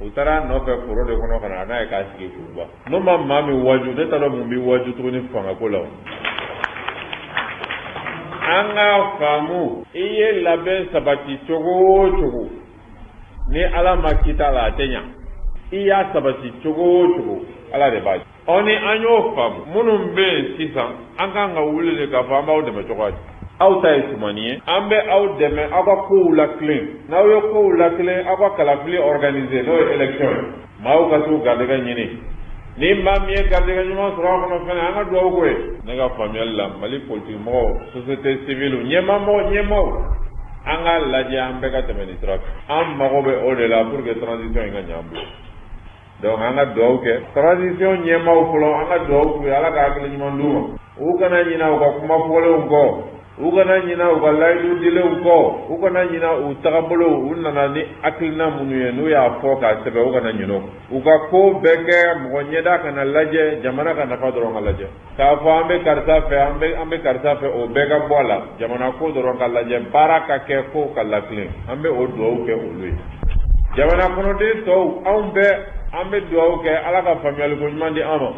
U taara a nɔfɛ foro de kɔnɔ ka na n'a ye k'a sigi Kuluba. N'o ma maa min waju, ne t'a dɔn mun b'i waju tuguni fangako la. An k'a faamu, i ye labɛn sabati cogo o cogo, ni Ala ma kita la, a tɛ ɲa. I y'a sabati cogo o cogo, Ala de b'a. Ɔ, ni an y'o faamu, minnu bɛ yen sisan, an kan ka wuli de k'a fɔ an b'aw dɛmɛ cogo di. Aw ta ye tumani ye, an bɛ aw dɛmɛ aw ka kow latilen. N'aw ye kow latilen, aw ka kalafili organiser, n'o ye élection ye, maaw ka t'u garijɛgɛ ɲini. Ni maa min ye garijɛgɛ ɲuman sɔrɔ a kɔnɔ fɛnɛ, an ka dugawu k'o ye. Ne ka faamuyali la, Mali politique mɔgɔw, société civile, ɲɛmaamɔgɔ, ɲɛmaaw, an k'a lajɛ, an bɛɛ ka tɛmɛ nin sira fɛ. An mago bɛ o de la pour que transition in ka ɲɛ an bolo. Donc an ka dugawu kɛ transition ɲɛmaaw fɔlɔ, an ka dugawu k'u ye, Ala ka hakili ɲuman d'u ma. U kana ɲinɛ u ka kuma fɔlenw kɔ, u kana ɲinɛ u ka layidu dilenw kɔ, u kana ɲinɛ u tagabolo, u nana ni hakilina minnu ye, n'u y'a fɔ k'a sɛbɛn, u kana ɲinɛ o. U ka ko bɛɛ kɛ, mɔgɔ ɲɛda kana lajɛ, jamana ka nafa dɔrɔn ka lajɛ. K'a fɔ an bɛ karisa fɛ, an bɛ karisa fɛ, o bɛɛ ka bɔ a la. Jamana ko dɔrɔn ka lajɛ, baara ka kɛ, ko ka latilen. An bɛ o dugawu kɛ olu ye. Jamana kɔnɔden tɔw, anw bɛɛ, an bɛ dugawu kɛ, Ala ka faamuyaliko ɲuman di an ma.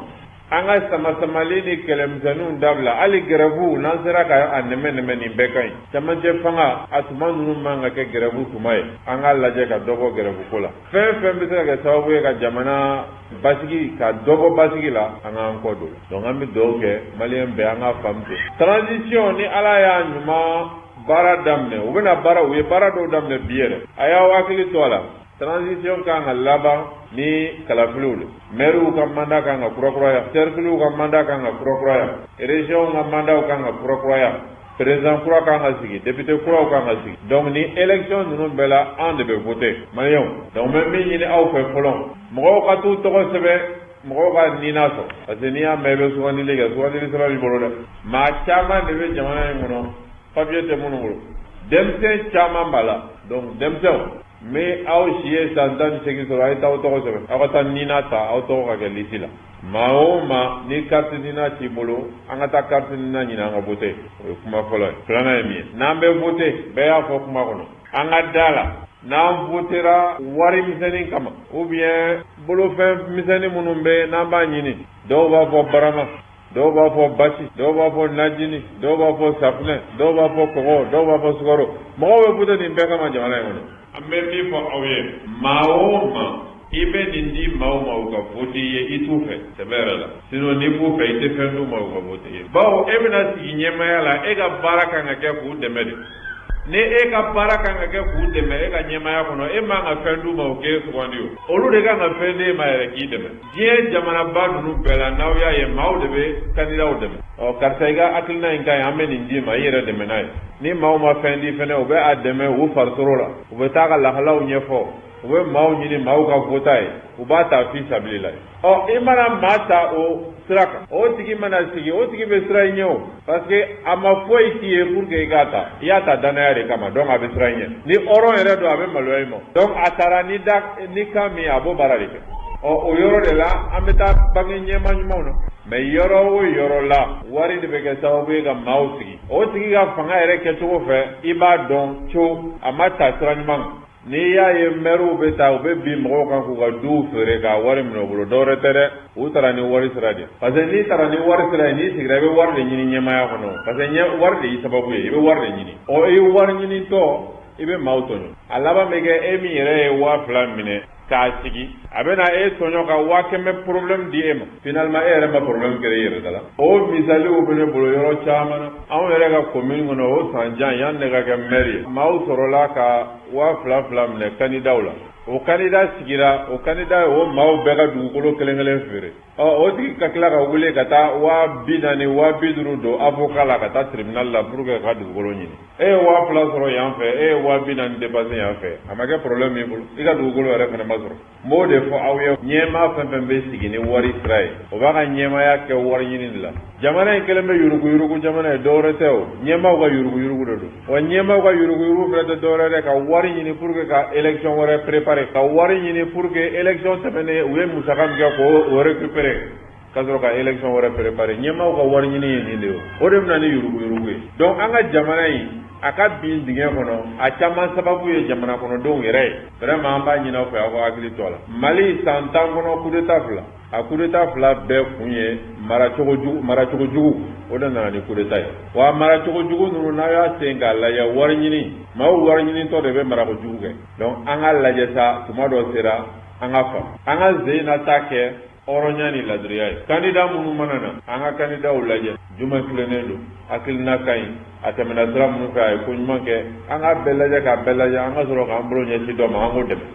An ka sama-samali ni kɛlɛmisɛnninw dabila. Hali grève, n'an sera ka a nɛmɛ nɛmɛ, nin bɛɛ ka ɲi. Camancɛ fanga a tuma ninnu man ka kɛ grève tuma ye. An k'a lajɛ ka dɔ bɔ grève ko la. Fɛn fɛn bɛ se ka kɛ sababu ye ka jamana basigi, ka dɔ bɔ basigi la, an k'an kɔ don. Donc an bɛ dugawu kɛ Maliyɛn bɛɛ, an k'a faamu ten. Transition ni Ala y'a ɲuman baara daminɛ, u bɛna baara, u ye baara dɔw daminɛ bi yɛrɛ. A y'aw hakili to a la, transition kan ka laban ni kalafiliw de. Maires ka mandat kan ka kurakuraya, cercles ka mandat kan ka kurakuraya, régions ka mandat kan ka kurakuraya, président kura kan ka sigi, député kuraw kan ka sigi. Donc ni élection ninnu bɛɛ la, an de bɛ voter, Maliyɛnw. Donc n bɛ min ɲini aw fɛ fɔlɔ, mɔgɔw ka t'u tɔgɔ sɛbɛn, mɔgɔw ka nina sɔrɔ, parce que n'i y'a mɛn i bɛ sugandili kɛ, sugandili sɛbɛn b'i bolo dɛ. Maa caman de bɛ jamana in kɔnɔ, papier tɛ minnu bolo, denmisɛn caman b'a la. Donc denmisɛnw, ni aw si ye san 18 sɔrɔ, a ye t'aw tɔgɔ sɛbɛn, aw ka taa nina ta, aw tɔgɔ ka kɛ liste la. Maa o maa ni carte nina t'i bolo, an ka taa carte nina ɲini, an ka voter. O ye kuma fɔlɔ ye. Filanan ye min ye, n'an bɛ voter, bɛɛ y'a fɔ kuma kɔnɔ, an ka da la, n'an votera wari misɛnnin kama ou bien bolofɛn misɛnnin minnu bɛ n'an b'a ɲini, dɔw b'a fɔ barama, dɔw b'a fɔ basi, dɔw b'a fɔ najini, dɔw b'a fɔ safunɛ, dɔw b'a fɔ kɔgɔ, dɔw b'a fɔ sukaro, mɔgɔw bɛ voter nin bɛɛ kama jamana in kɔnɔ. An bɛ min fɔ aw ye, maa o maa i bɛ nin di maaw ma u ka voter i ye, i t'u fɛ sɛbɛ yɛrɛ la. Sinon n'i b'u fɛ, i tɛ fɛn d'u ma u ka voter i ye, bawo e bɛna sigi ɲɛmaaya la, e ka baara kan ka kɛ k'u dɛmɛ de. Ni e ka baara kan ka kɛ k'u dɛmɛ e ka ɲɛmaaya kɔnɔ, e man ka fɛn d'u ma u k'e sugandi. O olu de kan ka fɛn d'e ma yɛrɛ k'i dɛmɛ. Diɲɛ jamanaba ninnu bɛɛ la, n'aw y'a ye, maaw de bɛ kandidaw dɛmɛ. Ɔ, karisa, i ka hakilina in ka ɲi, an bɛ nin d'i ma, i yɛrɛ dɛmɛ n'a ye. Ni maaw ma fɛn di fɛnɛ, u bɛ a dɛmɛ u farisoro la, u bɛ taa ka lahalaw ɲɛfɔ, u bɛ maaw ɲini maaw ka voter ye, u b'a ta fi sabilila ye. Ɔ, i mana maa ta o sira kan, o tigi mana sigi, o tigi bɛ siran i ɲɛ o, parce que a ma foyi k'i ye pour que i k'a ta. I y'a ta danaya de kama, donc a bɛ siran i ɲɛ. Ni hɔrɔn yɛrɛ don, a bɛ maloya i ma. Donc a taara ni da ni kan min, a b'o baara de kɛ. Ɔ, o yɔrɔ de la, an bɛ taa bange ɲɛma ɲumanw na. Mais yɔrɔ o yɔrɔ la, wari de bɛ kɛ sababu ye ka maaw sigi, o tigi ka fanga yɛrɛ kɛcogo fɛ, i b'a dɔn co a ma ta sira ɲuman kan. N'i y'a ye mɛriw bɛ taa, u bɛ bin mɔgɔw kan k'u ka duw feere k'a wari minɛ u bolo, dɔwɛrɛ tɛ dɛ, u taara ni wari sira de. Parce que n'i taara ni wari sira ye, n'i sigira, i bɛ wari de ɲini ɲɛmaaya kɔnɔ, parce que ɲɛ wari de y'i sababu ye, i bɛ wari de ɲini. Ɔ, i wari ɲinitɔ, i bɛ maaw tɔɲɔ. A laban bɛ kɛ e min yɛrɛ ye 2000 minɛ. k'a sigi, a bɛna e tɔɲɔ ka 100 000 problème di e ma. Finalement, e yɛrɛ ma problème kɛra i yɛrɛ da la. O misaliw bɛ ne bolo yɔrɔ caman na. Anw yɛrɛ ka commune kɔnɔ, o san jan yan, ne ka kɛ maire ye, maaw sɔrɔla ka 2000 2000 minɛ candidat la. O candidat sigira, o candidat o maaw bɛɛ ka dugukolo kelen kelen feere. Ɔ, o tigi ka tila ka wele ka taa 40 000, 50 000 don avocat la ka taa tribunal la pour que ka dugukolo ɲini. E ye 2000 sɔrɔ yan fɛ, e ye 40 000 dépenser yan fɛ, a ma kɛ problème y'i bolo, i ka dugukolo yɛrɛ fana ma sɔrɔ. N b'o de fɔ aw ye, ɲɛmaa fɛn fɛn bɛ sigi ni wari sira ye, o b'a ka ɲɛmaaya kɛ wari ɲini de la. Jamana in kɛlen bɛ yuruguyurugu jamana ye, dɔwɛrɛ tɛ o, ɲɛmaaw ka yuruguyurugu de don. Wa ɲɛmaaw ka yuruguyurugu fana tɛ dɔwɛrɛ dɛ, ka wari ɲini pour que ka élection wɛrɛ préparer, ka wari ɲini pour que élection tɛmɛnen u ye musaka min kɛ k'o récupérer, ka sɔrɔ ka élection wɛrɛ préparer. Ɲɛmaaw ka wari ɲini ye nin de ye, o de bɛ na ni yuruguyurugu ye. Donc an ka jamana in a ka bin dingɛ kɔnɔ, a caman sababu ye jamana kɔnɔdenw yɛrɛ ye. Vraiment, an b'a ɲini aw fɛ, aw ka hakili to a la. Mali san 10 kɔnɔ, coup d'état fila, a coup d'état fila bɛɛ kun ye maracogo jugu. Maracogo jugu, o de nana ni coup d'état ye. Wa maracogo jugu ninnu, n'a y'a sen k'a lajɛ, wari ɲini, maaw wari ɲinitɔ de bɛ marako jugu kɛ. Donc an ka lajɛ sa, tuma dɔ sera an ka faamu, an ka zen na ta kɛ hɔrɔnya ni ladiriya ye. Candidat minnu mana na, an ka candidatw lajɛ, jumɛn tilennen don, hakilina ka ɲi, a tɛmɛna sira minnu fɛ, a ye ko ɲuman kɛ, an k'a bɛɛ lajɛ, k'a bɛɛ lajɛ, an ka sɔrɔ k'an bolo ɲɛsin dɔ ma, an k'o dɛmɛ.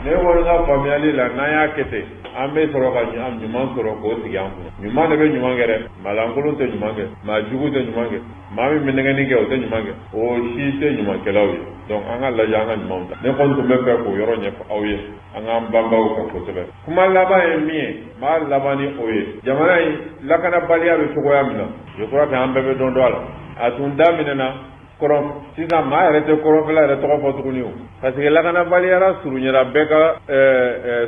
Ne kɔni ka faamuyali la, n'an y'a kɛ ten, an bɛ sɔrɔ ka ɲuman sɔrɔ k'o sigi an kunna. Ɲuman de bɛ ɲuman kɛ dɛ, maalankolon tɛ ɲuman kɛ, maa jugu tɛ ɲuman kɛ, maa min bɛ nɛgɛnni kɛ, o tɛ ɲuman kɛ, o si tɛ ɲumankɛlaw ye. Donc an ka lajɛ, an ka ɲumanw ta. Ne kɔni tun bɛ fɛ k'o yɔrɔ ɲɛfɔ aw ye, an k'an banbaw kan kosɛbɛ. Kuma laban ye min ye, n b'a laban ni o ye: jamana in lakanabaliya bɛ cogoya min na, je crois que an bɛɛ bɛ dɔn dɔn a la. A tun daminɛna kɔrɔn, sisan maa yɛrɛ tɛ kɔrɔnfɛla yɛrɛ tɔgɔ fɔ tuguni o, parce que lakanabaliyara surunyara bɛɛ ka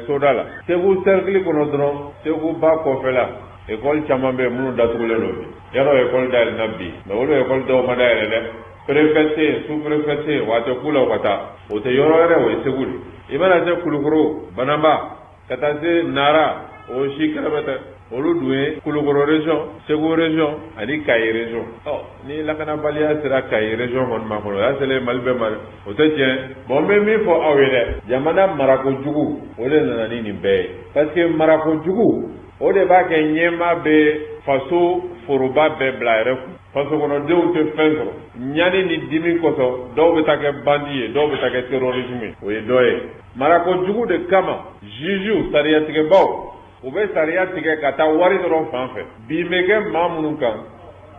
soda la. Segu cercle kɔnɔ dɔrɔn, Segu ba kɔfɛla, école caman bɛ yen minnu datugulen don bi. Yarɔ, école dayɛlɛnna bi, mais olu école dɔw ma dayɛlɛ dɛ. Préfet tɛ yen, sous préfet tɛ yen, wa a tɛ k'u la u ka taa. O tɛ yɔrɔ wɛrɛ, o ye Segu de. I mana se Kulukoro, Banamba, ka taa se Nara, o si kɛrɛfɛ tɛ. Olu dun ye Kulukoro région, Segu région ani Kayi région. Ɔ, ni lakanabaliya sera Kayi région kɔni ma kɔnɔ, o y'a selen Mali bɛɛ ma dɛ, o tɛ tiɲɛ. Bon, n bɛ min fɔ aw ye dɛ, jamana marako jugu, o de nana ni nin bɛɛ ye, parce que marako jugu, o de b'a kɛ ɲɛmaa bɛ faso foroba bɛɛ bila a yɛrɛ kun, faso kɔnɔdenw tɛ fɛn sɔrɔ. Ɲani ni dimi kosɔn, dɔw bɛ taa kɛ bandit ye, dɔw bɛ taa kɛ terrorisme ye, o ye dɔ ye. Marako jugu de kama, juges, sariyatigɛbaw, u bɛ sariya tigɛ ka taa wari dɔrɔn fan fɛ. Bin bɛ kɛ maa minnu kan,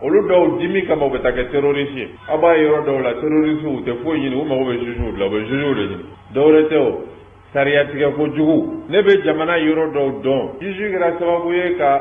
olu dɔw dimi kama, u bɛ taa kɛ terroriste ye. Aw b'a ye yɔrɔ dɔw la, terroriste u tɛ foyi ɲini, u mago bɛ juges de la, u bɛ juges de ɲini, dɔwɛrɛ tɛ o, sariya tigɛ kojugu. Ne bɛ jamana yɔrɔ dɔw dɔn, juge kɛra sababu ye ka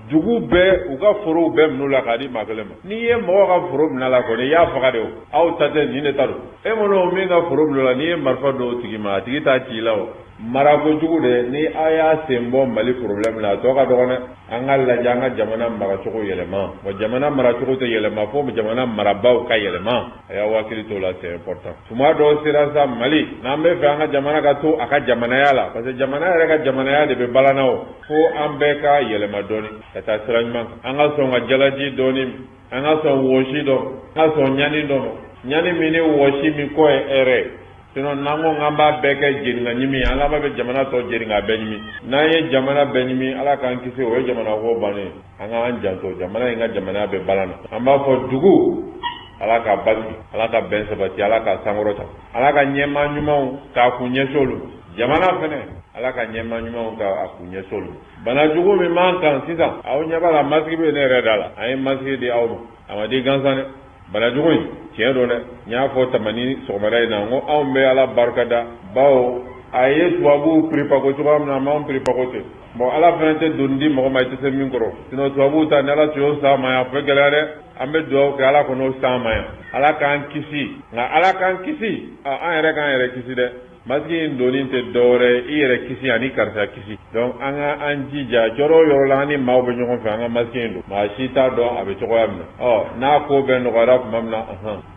dugu bɛɛ u ka forow bɛɛ minɛ u la k'a di maa kelen ma. N'i ye mɔgɔ ka foro minɛ a la kɔni, i y'a faga de o, aw ta tɛ, nin de ta don. E mana min ka foro minɛ o la, n'i ye marifa don o tigi ma, a tigi t'a ci i la o. Marako jugu de, ni aw y'a sen bɔ Mali problème la, a tɔ ka dɔgɔn dɛ. An ka lajɛ, an ka jamana maracogo yɛlɛma. Wa jamana maracogo tɛ yɛlɛma fo jamana marabaaw ka yɛlɛma. A y'aw hakili t'o la, c'est important. Tuma dɔw sera sa, Mali, n'an bɛ fɛ an ka jamana ka to a ka jamanaya la, parce que jamana yɛrɛ ka jamanaya de bɛ balana o, fo an bɛɛ ka yɛlɛma dɔɔni ka taa sira ɲuman kan. An ka sɔn ka jalaji dɔɔni, an ka sɔn wɔsi dɔ, an ka sɔn ɲani dɔ ma, ɲani min ni wɔsi min kɔ ye hɛrɛ ye. Sinon n'an ko k'an b'a bɛɛ kɛ jeni ka ɲimi, an laban bɛ jamana tɔ jeni k'a bɛɛ ɲimi. N'an ye jamana bɛɛ ɲimi, Ala k'an kisi, o ye jamana ko bannen. An k'an janto, jamana in ka jamana bɛ balan na. An b'a fɔ dugu, Ala ka basigi, Ala ka bɛn sabati, Ala ka sankɔrɔta, Ala ka ɲɛmaa ɲumanw k'a kun ɲɛsin olu. Jamana fɛnɛ, Ala ka ɲɛmaa ɲumanw k'a kun ɲɛsin olu. Bana jugu min b'an kan sisan, aw ɲɛ b'a la, masque bɛ ne yɛrɛ da la, an ye masque di aw ma, a ma di gansan dɛ. Bana jugu in, tiɲɛ don dɛ, n y'a fɔ tamani sɔgɔmada in na, n ko anw bɛ Ala barika da, bawo a ye tubabuw piripako cogoya min na, a m'anw piripako ten. Bon, Ala fana tɛ doni di mɔgɔ ma i tɛ se min kɔrɔ. Sinon tubabuw ta, ni Ala tun y'o s'an ma yan, a tun bɛ gɛlɛya dɛ. An bɛ dugawu kɛ, Ala kɔn'o s'an ma yan, Ala k'an kisi. Nka Ala k'an kisi, an yɛrɛ k'an yɛrɛ kisi dɛ. Masque in donni tɛ dɔwɛrɛ ye, i yɛrɛ kisi ani karisa kisi. Donc an ka an jija, yɔrɔ o yɔrɔ la an ni maaw bɛ ɲɔgɔn fɛ, an ka masque in don. Maa si t'a dɔn a bɛ cogoya min na. Ɔ, n'a ko bɛɛ nɔgɔyara tuma min na,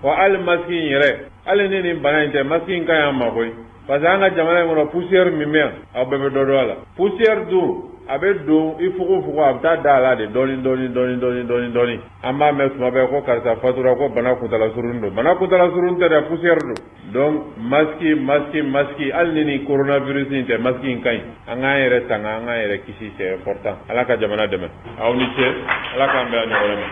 wa hali masque in yɛrɛ, hali ni nin bana in tɛ, masque in ka ɲi an ma koyi, parce que an ka jamana in kɔnɔ, poussière min bɛ yan, aw bɛɛ bɛ dɔ dɔn a la. Poussière dun, a bɛ don i fogofogo, a bɛ taa da a la de dɔɔni dɔɔni dɔɔni dɔɔni dɔɔni dɔɔni. An b'a mɛn tuma bɛɛ ko karisa fatura, ko bana kuntala surun don. Bana kuntala surun tɛ dɛ, poussière don. Donc masque, masque, masque, hali ni ni coronavirus in tɛ, masque in ka ɲi. An k'an yɛrɛ tanga, an k'an yɛrɛ kisi, c'est important. Ala ka jamana dɛmɛ. Aw ni ce, Ala k'an bɛn a ɲɔgɔn ma.